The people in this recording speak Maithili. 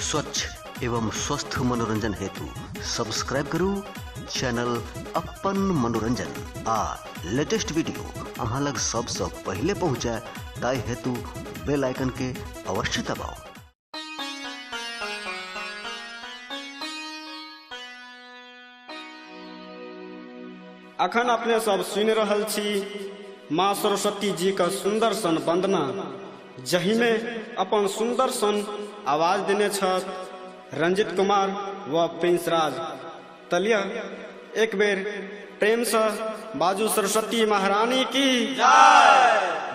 स्वच्छ एवं स्वस्थ मनोरंजन हेतु सब्सक्राइब करू चैनल अपन मनोरंजन आ लेटेस्ट वीडियो अहाँ लग सबसँ पहिले पहुँचे ताहि हेतु बेल आइकन के अवश्य दबाउ। अखन अपने सब सुनि रहल छी माँ सरस्वती जी के सुंदर सन वंदना, जहिमे अपन सुंदर सन आवाज देने छथि रंजित कुमार व प्रिंस राज। तलिया एक बेर प्रेम से बाजू सरस्वती महारानी की जय।